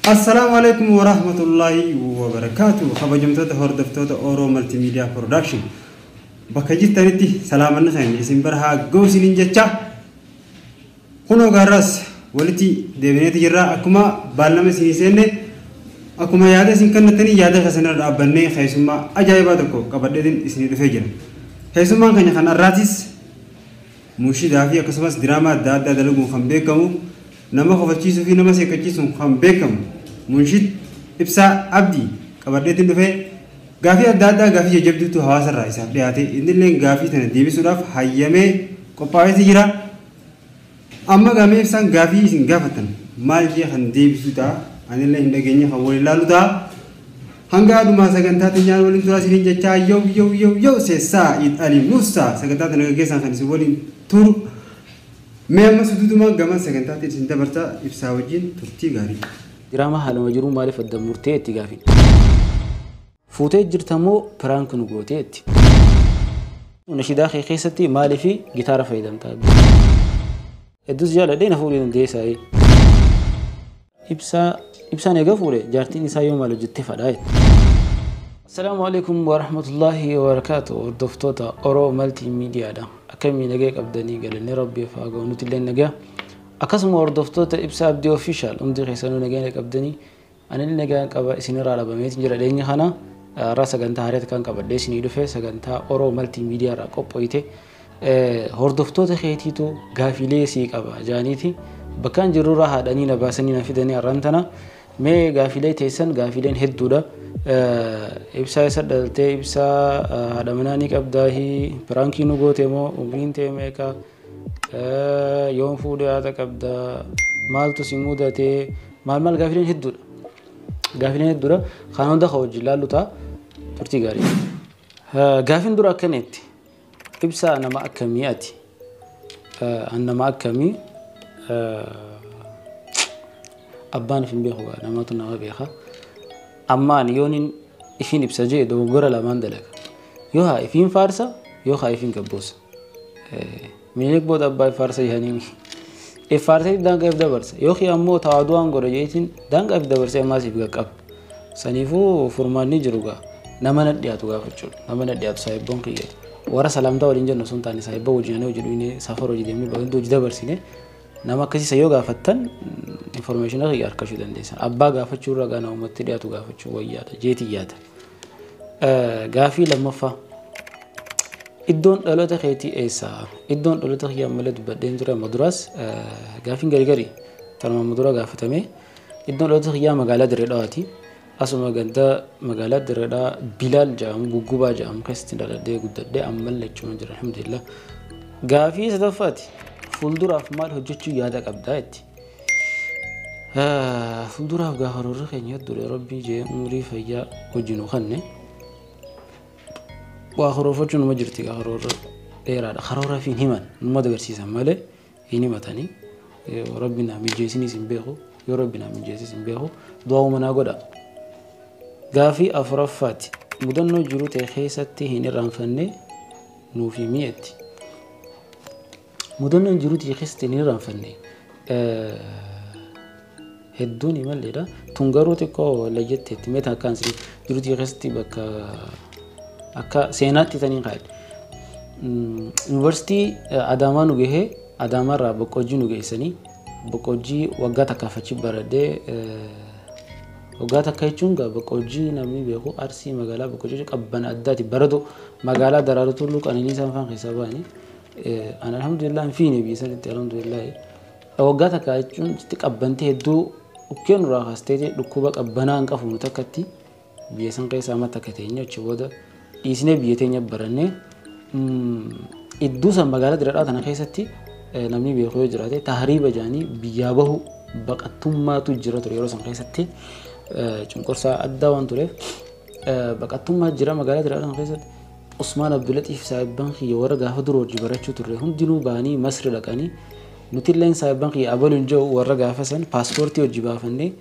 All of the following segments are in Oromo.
Assalaamu alaikum warahmatullaahi wabarakaatu. Kabajamtoota hordoftoota Oro Multimedia Production. Bakka jirtanitti salaamanni keenya isin bira haa ga'u isiniin jecha. Kunoo gaarraas walitti deebineeti jirra. Akkuma baallama isinii seenne, akkuma yaada isin kennatanii yaada keessan irra dhaabbannee keessummaa ajaa'ibaa tokko qabadheetiin isinii dhufee jira. Keessummaan keenya kan har'aatis munshidaa fi akkasumas diraamaa adda addaa dalaguun kan beekamu, nama kofalchiisuu fi nama seeqachiisuun kan beekamu Munshid Ibsaa Abdii qabadheetiin dhufee gaafii adda addaa, gaafii jajjabduutu hawaasa irraa isaaf dhiyaate, innillee gaafii tana deebisuudhaaf hayyamee qophaa'eeti jira. Amma gaamee Ibsaan gaafii isin gaafatan maal jee kan deebisuu ta'a, anillee hin dhageenye kan waliin ilaalu ta'a. Hanga adumaa sagantaa teenyaan waliin turaa isiniin jechaa, yow yow yow yow seessaa Iid Ali Muusaa sagantaa tana gaggeessan kan isin waliin turu. Mee amma suduudumaan gama sagantaatiin isin dabarsaa, Ibsaa wajjin turtii gaarii. Diraamaa haaluma jiruu maaliif adda murtee itti gaafin? Fuutee jirta moo prank nu gootee itti? Nashidaa kee keessatti maaliif gitaara fayyadamta? Hedduus jaaladhee na fuudhuu dandeessaa. Ibsaa Ibsaan eega fuudhe jaartiin isaa yoo maal hojjettee fadhaa jette. Assalaamu alaikum warahmatullaahi wabarakaatu. Hordoftoota Oro Multimedia dha. Akkamii nagaya qabdanii? Galanni Rabbiif haa ga'u, nuti illee nagaa. Akkasuma hordoftoota Ibsa Abdii Official hundi keessanuu nagaa qabdanii, ani nagaa qaba, isinirraa dhabameetiin jira dhiyeenya kana. Har'a sagantaa haaraa kan qabadhee isinii dhufe, sagantaa Oro Multimedia irraa qopho'ite, hordoftoota keetiitu gaafiilee sii qaba jaaniiti bakkaan jirurraa haadhanii na baasanii na fidanii. Har'aan tana mee gaafiilee teessan, gaafiileen hedduudha. Ibsaa isa dhaltee, Ibsaa haadha manaa ni qabdaahi, prankii nu goote moo, umriin tee meeqa, yoom fuudhee haadha qabdaa, maaltu si mudatee, maal maal, gaafiileen hedduudha. Gaafiileen hedduudha. Kan hunda kan wajjin laallu ta'a. Turtii gaarii. Gaafiin dura akkaneetti. Ibsaa nama akkamii ati? An nama akkamii? Abbaan if hin beeku, namatu nama beeka. Amma ani yoon ifiin ibsa jee dogoggora lamaan dalaga. Yoo haa ifiin faarsa, yoo haa ifiin gabboosa. Minilik booda abbaa faarsa jedhanii. If faarsee daangaa if dabarsa. Yookiin ammoo tawaadu'aan godha jeetiin daangaa if dabarsee ammaas if qaqqaba. Saniifuu furmaanni jiru gaa nama na dhiyaatu gaafachuudha. Nama na dhiyaatu saayibboon kiyya. Warra salaamtaa waliin jennu sun taane, saayibba wajjin hojii dhuyne, safara hojii deemnee bakka hojii dabarsine, nama akkasiisa yoo gaafattan information kiyya argachuu dandeessan. Abbaa gaafachuu irra gaa namumatti dhiyaatu gaafachuu wayyaadha jeetii yaada. Gaafii lammaffaa. Iddoon dhaloota keetii eessa? Iddoon dhaloota kiyyaa malee dubbadheen ture amma duraas, gaafiin gari gari tanuma amma dura gaafatame. Iddoon dhaloota kiyyaa magaalaa Dirree Dhawaati. Asuma ganda magaalaa Dirree Dhawaa Bilaal jedhamu, Guggubaa jedhamu keessatti dhaladhee guddadhee ammallee achuma jira, alhamdulillah. Gaafii sadaffaati. Fuulduraaf maal hojjechuu yaada qabdaa jetti. Fuulduraaf gaafa karoorri keenya hedduudha, Rabbii jee umurii fayyaa hojii nu kenne. Waa karoorfachuun numa jirti, karoora dheeraadha. Karoora fi hin himan, numa agarsiisan malee hin himatanii. Rabbi naa mijeessinis hin beeku, yoo Rabbi naa mijeessis hin beeku, du'aa manaa godha. Gaafii afuraffaati. Mudannoo jiru ta'e keessatti hin irraanfanne nuuf himi jetti. Mudannoon jiru ta'e keessatti hin irraanfanne hedduun himalleedha. Tun garuu xiqqoo layyatteetti mee akkaan jiru ta'e keessatti bakka akka seenaatti taniin kaa'e. Yuunivarsiitii Adaamaa nu gahee, Adaamaarraa Boqqojjii nu geessanii, Boqqojjii waggaa takkaaf achi baradhee. Waggaa takka jechuun gaa Boqqojjii namni beeku Arsii magaalaa Boqqojjii qabbana addaati, baradoo magaalaa Daraaruu Tulluu Qananiisaan faan keessaa ba'anii. Ani alhamdulillah hin fiine biyya sanitti, alhamdulillah. Waggaa takka jechuun itti qabbantee hedduu dhukkee nurraa kaastee dhukkuba qabbanaa hin qabu nuti akkatti biyya san keessa amma takka teenye, achi booda dhiisnee biyya teenya barannee. Iddoo san magaalaa Dirree Dhawaa tana keessatti namni beeku yoo jiraate, tahriiba jedhanii biyyaa bahu, baqattummaatu jira ture. Yeroo san keessatti cunqursaa addaa waan tureef baqattummaa jira magaalaa Dirree Dhawaa tana keessatti. Usmaan Abdulatiif saahibban kiyya warra gaafa dura hojii barachuu turre hundinuu ba'anii Masri dhaqanii, nutilleen saahibban kiyya abaluun jiru warra gaafa san paaspoortii hojii baafannee,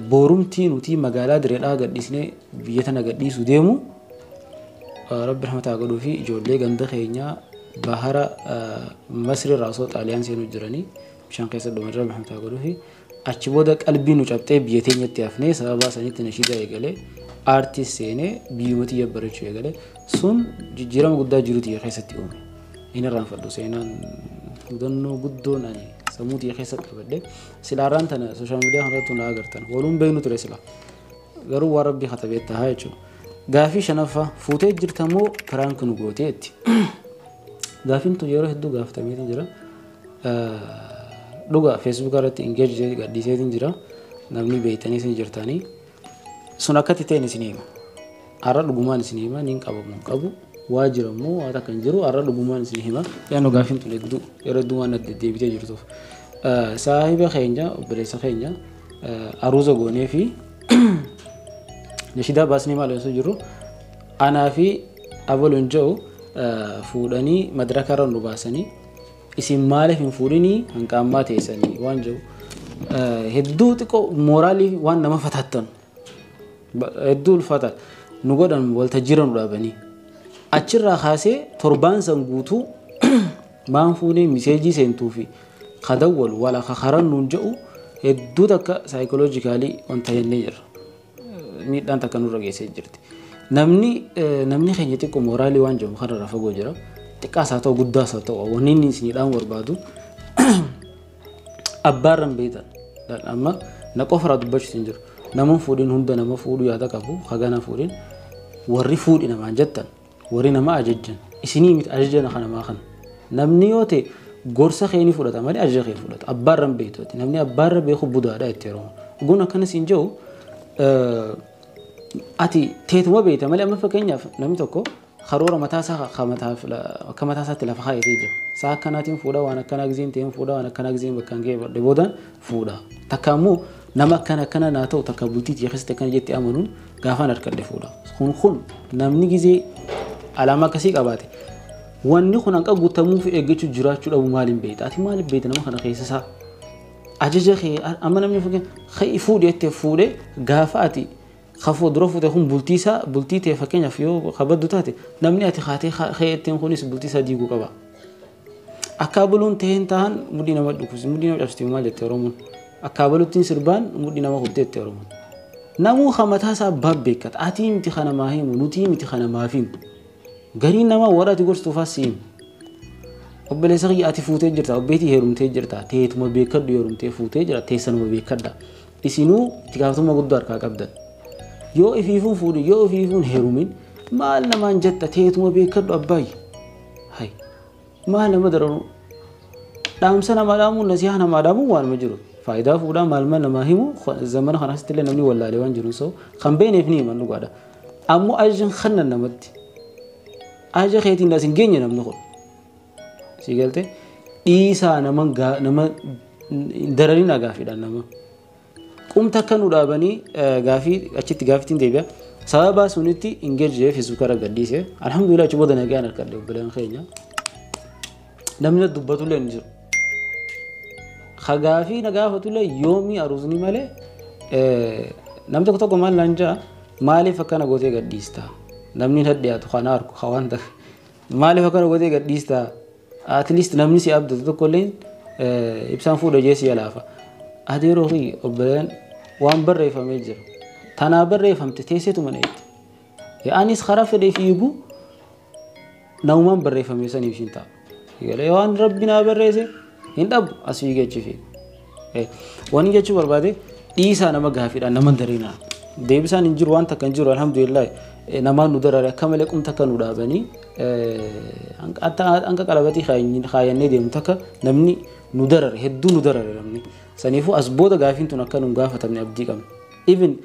boorumtii nuti magaalaa Dirree Dhawaa gadhiisnee biyya tana gadhiisuu deemu, Rabbi rahmataa godhuu fi ijoollee ganda keenyaa bahara Masri irraa osoo Xaaliyaan seenuu jiranii bishaan keessa dhuman, Rabbi rahmataa godhuu fi Achi booda qalbii nu cabxee biyya teenyatti hafnee sababa sanitti nashiidaa eegalee aartii seenee biyyuma tiyya barachuu eegalee sun jijjiirama guddaa jiru tiyya keessatti uume. Inni irraanfadhu seenaan mudannoo guddoon ani sammuu tiyya keessa qabadhe silaarraan tana social media kanarratti na agartan waluun beeknu ture sila garuu waan rabbii katabee tahaa jechuudha. Gaafii shanaffaa fuutee jirta moo prank nu gooteetti? Gaafiin tun yeroo hedduu gaafatameetiin jira. Dhugaa Facebook irratti engage gadhiiseetiin jira. Namni beektanii isin jirtanii. Sun akkatti ta'een isin hima. Har'a dhugumaan isin hima niin qabamu hin qabu. Waa jira immoo waa takka hin jiru har'a dhugumaan isin hima. Yaanno gaafiin tun hedduu yeroo hedduu waan adda deebitee jirtuuf. Saahiba keenya obboleessa keenya aruuza goonee fi nashidaa baasnee maal osoo jirru anaa fi abaluun jedhu fuudhanii madaraka irra nu baasanii isin maaliif hin fuudhinii hanqa ammaa teessanii waan jedhu hedduu xiqqoo mooraalii waan nama fataattan hedduu ulfaata nu godhan waltajjiirra nu dhaabanii achirraa kaasee torbaan san guutuu maan fuunee miseejii seentuu fi kadawwalu wala kakaran nuun jedhu hedduu takka psychologically wanta jennee jirra. Miidhaan takka nurra geessee jirti. Namni keenya xiqqoo mooraalii waan jedhamu kanarraa fagoo jira. Xiqqaas haa ta'u guddaas haa ta'u wanni inni isinii barbaadu abbaarra hin beektan. Amma na qofarraa dubbachuutu hin jiru. Nama fuudhin hunda nama fuudhuu yaada qabu hagana fuudhin warri fuudhi namaan jettan warri nama ajajjan isinii miti ajaja namaa kana. Namni yoo ta'e gorsa kee ni fudhata malee ajaja kee fudhata. Abbaarra hin beektu. Namni abbaarra beeku budaadha itti yeroo. Gun akkanas hin jiru ati teetuma beekta malee amma fakkeenyaaf namni tokko karoora mataasaa akka mataasaatti lafa kaa'atee jira. Saa akkanaatiin fuudha waan akkanaa gizeen ta'een fuudha waan akkanaa gizeen bakka hin ga'e boodaan fuudha. Takka immoo nama akkana akkana naa ta'u takka bultii keessatti akkana jettee amanuun gaafaan harkadhe fuudha. Kun namni gizee alaama akkasii qabaate wanni kun hanqa guutamuuf eeggachuu jiraachuu dhabu maaliin beekta? Ati maaliin beekta nama kana keessa isaa? Ajaja kee amma namni fakkeenya fuudhi jettee fuudhee gaafa ati kafoo dura fuute kun bultii isaa bultii ta'e fakkeenyaaf yoo kabaddu taate namni ati kaatee keetteen kunis bultii isaa diiguu qaba. Akka buluun ta'een ta'an mudhii nama dhukkubsi mudhii nama cabsiti maal jette Oromoon. Akka buluttiin sirbaan mudhii nama kuttee jette Oromoon. Namuu mataa isaa abbaa beekkata ati miti kana maa himu nuti miti kana maaf himu. Gariin namaa warra ati gorstuufas si himu. Obboleessa kiyya ati fuutee jirta obbeetii heerumtee jirta teetuma beekadhu heerumtee fuutee jira teessanuma beekadha. Isinuu itti gaafatamummaa guddaa harkaa qabdan. Yoo ifiifuun fuudhin yoo ifiifuun heerumin maal namaan jetta teetuma beekadhu abbaayyi. Hay maal nama dararu dhaamsa namaa dhaamuun nasihaa namaa dhaamuun waanuma jiru. Faayidaa fuudhaa maal maal namaa himu zamana kana asitti illee namni wallaalee waan jiru so kan beekneef ni himan dhugaadha. Ammoo ajajan kannan namatti ajaja keetiin as hin geenye namni kun. Si galte dhiisaa nama dararina gaafiidhaan nama. Qumta akka nu dhaabanii gaafii achitti gaafittiin deebi'a. Sababa sunitti engage Facebook irra gadhiise. Alhamdulillah achi booda nagaan harkadhe obboleen keenya. Namni dubbatullee hin jiru. Gaafii na gaafatullee yoomii aruusni malee namni tokko tokko maal naan ja'a maaliif akkana gootee gadhiista? Namni na dhiyaatu kana arku waan ta'e maaliif akkana gootee gadhiista? At least namni si abdatu tokkollee ibsaan fuudha jee si yalaafa. Adeeroo fi obboleen waan barreeffamee jira. Tanaa barreeffamte teesseetuma na itti. Anis karaa fedhee fiigu namumaan barreeffame saniif hin ta'a. Galee waan rabbi naa barreesse hin dhabu as fiigee achi fiigu. Waan jechuu barbaade dhiisaa nama gaafiidhaan nama darinaa. Deebisaan hin jiru waan takka hin jiru alhamdulillah namaan nu darare akka malee qumta akka nu dhaabanii hanqa qalabatii kaayannee deemu takka namni nu darare hedduu nu darare namni. Saniifuu as booda gaafiin tun akka nu gaafatamne abdii qabna. Even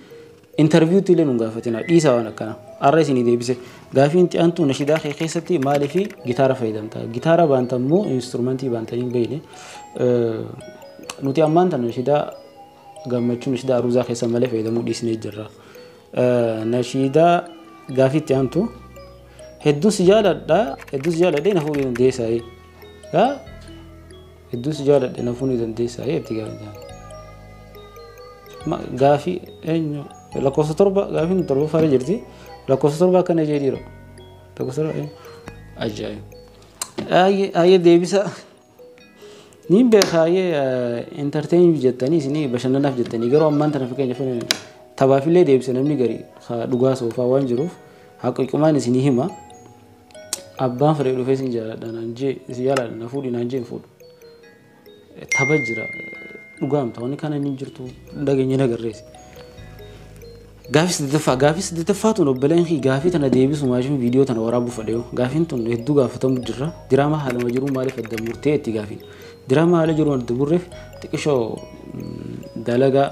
interviewtti illee nu gaafatina dhiisaa waan akkana. Har'a isinii deebise gaafiin xi'aantu nashidaa kee keessatti maaliif gitaara fayyadamta? Gitaara baanta immoo instrumentii baantanii hin beekne. Nuti ammaan tana nashidaa gammachuu nashidaa aruuzaa keessa malee fayyadamuu dhiisnee jirra. Nashidaa gaafii xi'aantu hedduu si jaaladha hedduu si jaaladhee na fuudhuu dandeessaa. Hedduu si jaaladhe na fuudhuu dandeessaa itti gaafii. Gaafii eenyu lakkoofsa torba gaafiin torba faara jirti. Lakkoofsa torba akkana jee dhiiroo. Lakkoofsa torba ajaa'iba. Ayyee deebisa. Niin beekaayee entertain jettanii isinii bashannanaaf jettanii garuu ammaan tana fakkeenyaaf taphaafillee deebise namni gari dhugaa soofaa waan jiruuf haqiiqumaan isinii hima. Abbaan fedhe dhufee isin jaaladha naan jee isin jaaladha na fuudhi naan jee hin fuudhu. Tapha jira dhugaamta wanni kana hin jirtu dhageenya nagarreessi. Gaafii saddeettaffaa gaafii saddeettaffaa tun obboleen kii gaafii tana deebisu maashin viidiyoo tana waraabuu fedhe gaafiin tun hedduu gaafatamu jirra diraamaa haalama jiru maaliif adda murtee itti gaafiin diraamaa haala jiru adda burreef xiqqishoo dalagaa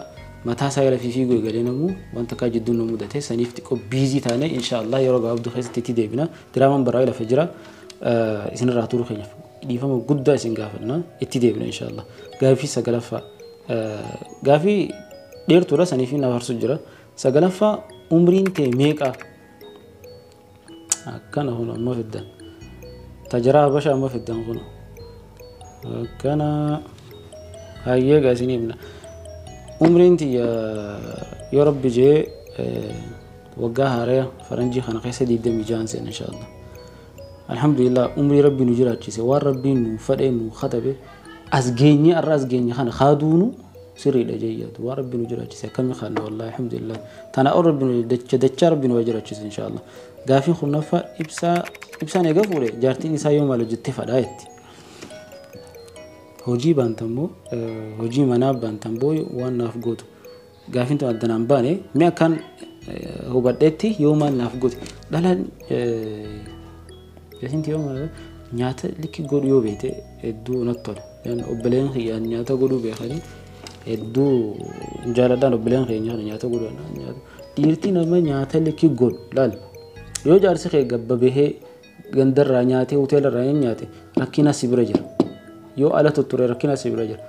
mataa isaa jala fiiguu eegalee namuu wanta akka jidduun nu mudate saniif xiqqoo biizii taane inshaallah yeroo gabaabduu keessatti itti deebina diraamaan baraa'ee lafa jira isinirraa turuu keenyaaf dhiifama guddaa isin gaafanna itti deebina inshaallah gaafii sagalaffaa gaafii dheertuudha saniif na farsu jira. Sagalaffaa umriin tee meeqa akkana kun amma fiddan tajaraa habasha amma fiddan kun akkana hayyee gaa isin himna umriin tiyya yoo rabbi jee waggaa haaraa faranjii kana keessa 26 seena inshaallah alhamdulillah umrii rabbi nu jiraachise waan rabbiin nu fadhee nu katabe as geenye arra as geenye kana kaaduunu sirriidha jeeyyaatu waan rabbi nu jiraachise akkamii kaanna wallahi alhamdulillah tana ol rabbi nu dacha dachaa rabbi nu jiraachise inshaallah gaafiin kurnaffaa ibsaa ibsaan eega fuudhe jaartiin isaa yoo maal hojjette fadhaa jetti hojii baantammoo hojii manaa baantammoo waan naaf gootu gaafiin tun addanaan baane mi'a akkaan hubadheetti yoo maal naaf goote dhalaan jaartiin yoo maal nyaata likki godhu yoo beekte hedduu natti tola obboleen kiyyaan nyaata godhuu beekanii hedduu jaaladhaan obboleen keenya kana nyaata godhu nyaata dhiirti nama nyaata likki godhu laal yoo jaarsi kee gabba bahee gandarraa nyaatee hoteelarraa nyaate rakkina si bira jira yoo ala tutture rakkina si bira jira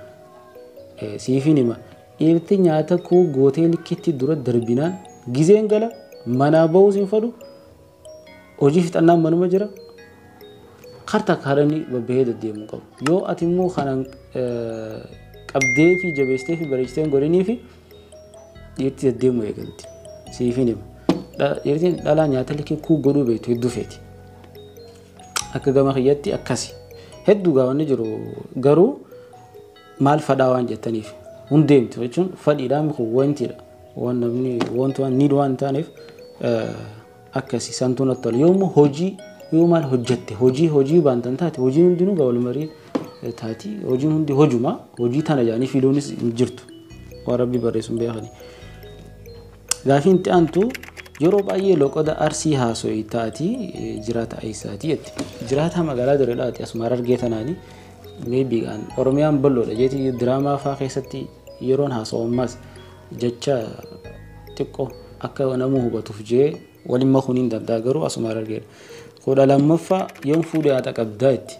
siifin hima dhiirti nyaata koo gootee likkitti dura darbinaan gizeen gala manaa bahuu siin fadhu hojii fixannaan manuma jira karta kaaranii babbahee deddeemuu qabu yoo ati immoo kanaan qabdee fi jabeessitee fi bareechitee hin godhinii fi dhiirti deddeemuu eegalti siifin hima dhiirtiin dhalaa nyaata likkii kuu godhuu beektu hedduu feeti akka gama kiyyatti akkasi hedduu gaawwanni jiru garuu maal fadhaa waan jettaniif hundeemtu jechuun fadhiidhaan kun wantiidha waan namni wanti waan niid waan taaneef akkasi santuu natti tola yoo immoo hojii yoo maal hojjette hojii hojii baantan taate hojiin hundinuu gaa wal marii taati hojiin hundi hojuma hojii tana jedhanii filuunis hin jirtu waan rabbi barreessuun beekani. Gaafiin itti aantu yeroo baay'ee loqoda arsii haasoo taati jiraata eessaati jetti. Jiraata magaalaa Direedhaati asuma Harargee tanaani meebiidhaan Oromiyaan bal'oodha jeeti diraamaa fa'aa keessatti yeroon haasa'u ammas jecha xiqqoo akka namuu hubatuuf jee waliin makuun hin danda'a garuu asuma Harargeedha. 12ffaa yoon fuudhee haadha qabdaa jetti.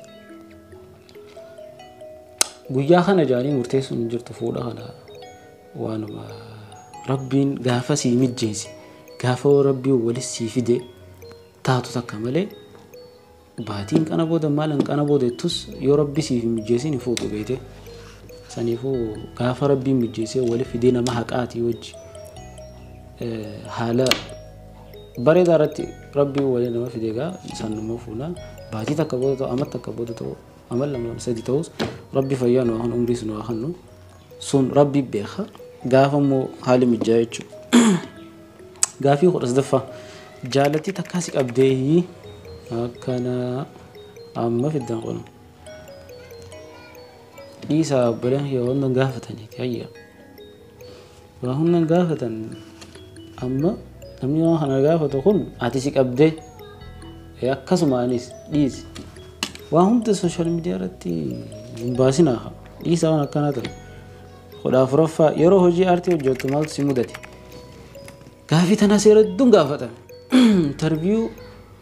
Guyyaa kana jaanii murteessuun hin jirtu fuudha kana waanuma rabbiin gaafa sii mijjeesse gaafa rabbiin walis sii fide taatu takka malee baatiin kana booda maal kana booda jettus yoo rabbi siif hin mijjeessin hin fuutu beekte. Saniifuu gaafa rabbiin mijjeessee wali fidee nama haqaatii wajji haala bareedaa irratti rabbiin walii nama fide egaa isaan fuuna baatii takka booda ta'u amma takka booda ta'u amal lama sadi ta'us rabbi fayyaa nu haa umriis nu haa kennu sun rabbi beeka gaafa immoo haali mijjaa jechuudha. Gaafii 13ffaa jaalatti takkaa si qabdee akkana amma fiddan qonu dhiisaa obboleen kiyya waan hunda gaafataniiti hayya waan hunda gaafatan amma namni waan kana gaafatu kun ati si qabdee akkasuma anis dhiisi waan hunda sooshaal miidiyaa irratti hin baasinaa dhiisaa waan akkanaa ta'e. 14ffaa yeroo hojii aartii hojjettu maaltu si mudate? Gaafii tana seera hedduun gaafatame. Interviyuu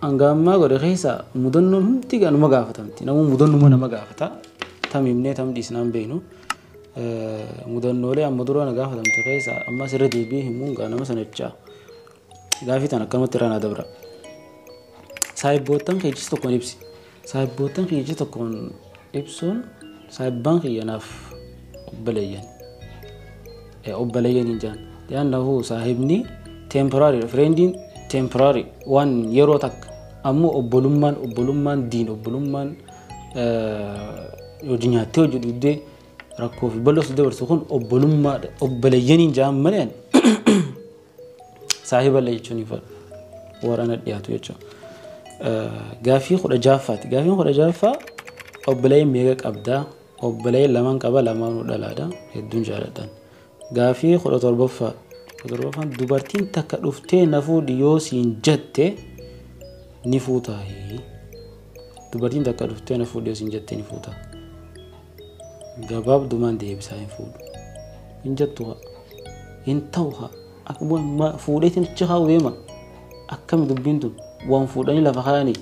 hanga ammaa godhe keessa mudannoon hundi kanuma gaafatamti. Namuu mudannuma nama gaafata. Tam himnee tam dhiisnaan beeknu. Mudannoolee amma dura na gaafatamte keessa ammas irra deebi'ee himuun gaa nama sanachaa. Gaafii tana akkanumatti irraa naa dabra. Saayibboottan keejjis tokkoon ibsi. Saayibboottan keejjis tokkoon ibsuun saayibbaan kiyya naaf obboleeyyan. Obboleeyyan hin jaan. Li'aannahu saahibni temporary friendiin temporary waan yeroo takka ammoo obbolummaan obbolummaan diin obbolummaan Hojii nyaattee hojii dhugdee rakkoo fi bal'oo si dabarsu kun obbolummaadha. Obboleeyyaniin ja'an malee saahiballee jechuun ni fedha. Waraana dhiyaatu jechuudha. Gaaffii 16ffaati. Gaaffiin 16ffaa obboleeyyan meeqa qabdaa? Obboleeyyan lamaan qaba, lamaanuu dhalaadha. Hedduun jaaladhaan. Gaaffii 17ffaa. 17ffaan dubartiin takka dhuftee na fuudhi yoo siin jette ni fuutaayi. Dubartiin takka dhuftee na fuudhi yoo siin jette ni fuutaa. Gabaabdumaan deebisaa hin fuudhu. Hin jettu haa. Hin ta'u haa. Akkuma fuudheetiin achi kaa'u deema. Akkami dubbiin tun waan fuudhanii lafa kaa'anii.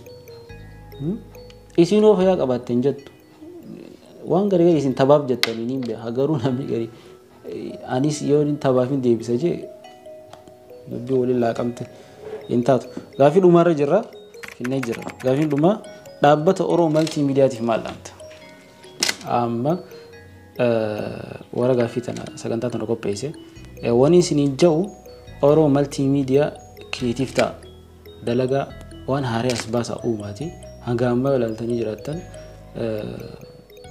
Isiin hoo fayyaa qabaatte hin jettu. Waan garii garii isin tabaaf jettanii ni beeka. Garuu namni garii anis yoo inni tabaaf hin deebisa jee dubbii waliin laaqamte hin taatu. Gaaffii dhumaarra jirra. Finnee jirra. Gaaffiin dhumaa dhaabbata Oromoo Maltiimiidiyaatiif maal dhaamta? Amma warra gaaffii tana sagantaa tana qopheesse. Wani isiniin jedhu Oromoo Maltiimiidiyaa creative ta'a. Dalagaa waan haaraa as baasaa uumaati. Hanga ammaa ilaaltanii jiraattan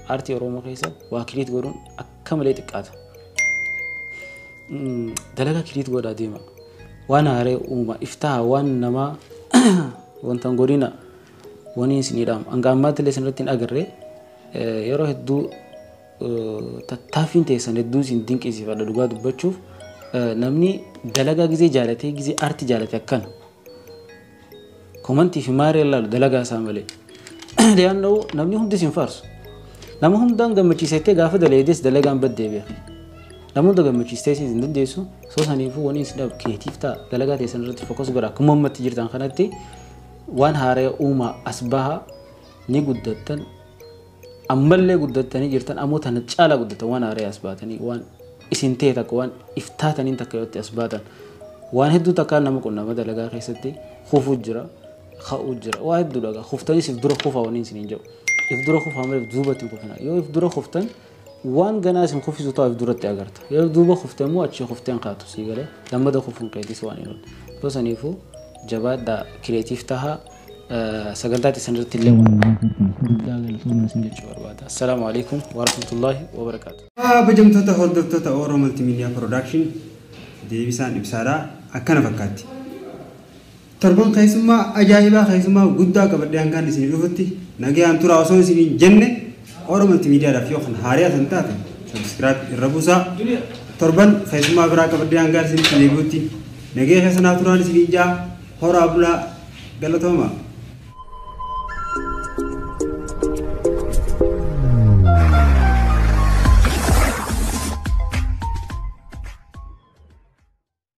aartii Oromoo keessa waa create godhuun akka malee xiqqaata. Dalagaa create godhaa deema. Waan haaraa uuma iftaha waan namaa wanta hin godhina wani isinii dhaamu. Hanga ammaatti illee isinirratti hin agarre yeroo hedduu tattaaffiin teessan hedduu isin dinqisiifadha dhugaa dubbachuuf. Namni dalagaa gizee jaalatee gizee aartii jaalate akkana. Komantii fi maaree ilaalu dalagaa isaa malee. Liyaannoo namni hundi isin faarsu. Nama hundaan gammachiisettee gaafa dalagees dalagaan baddee beeka. Nama hunda gammachiistee isin dandeessu soo saniifuu wani isin dhabu creative ta'a dalagaa teessan irratti focus godha. Akkuma ammatti jirtan kanatti waan haaraa uumaa as baha ni guddattan ammallee guddattanii jirtan ammoo tana caalaa guddatan waan haaraa as baatanii waan isin ta'e takka waan iftaataniin takka yoo as baatan waan hedduu takka nama qunnama dalagaa keessatti kufuu jira ka'uu jira waa hedduu dhagaa kuftanis if dura kufaa waniin isiniin jedhu if dura kufaa malee if duubatti hin kufina yoo if dura kuftan waan ganaa isin kufisu ta'u if duratti agarta yoo if duuba kufte immoo achi kufteen kaatu sii galee lammada kufuun keetis waan hin oolle yoo saniifuu jabaadhaa creative tahaa sagantaa teessan irratti illee waan guddaa galatoomna isin jechuu barbaada. Assalaamu alaikum warahmatullaahi wabarakaatu. Kabajamtoota hordoftoota Oromoo Maltiimiidiyaa Production deebisaan ibsaadhaa akkana fakkaatti. Torban keessummaa ajaa'ibaa keessummaa guddaa qabadhee hangaan isinii dhufutti nagayaan turaa osoo isiniin jenne Oromoo Maltiimiidiyaadhaaf yoo kan haaraa san taate subscribe irra buusaa. Torban keessummaa biraa qabadhee hangaan isinitti deebi'utti nagaya keessanaa turaan isiniin jaa horaa bulaa galatooma.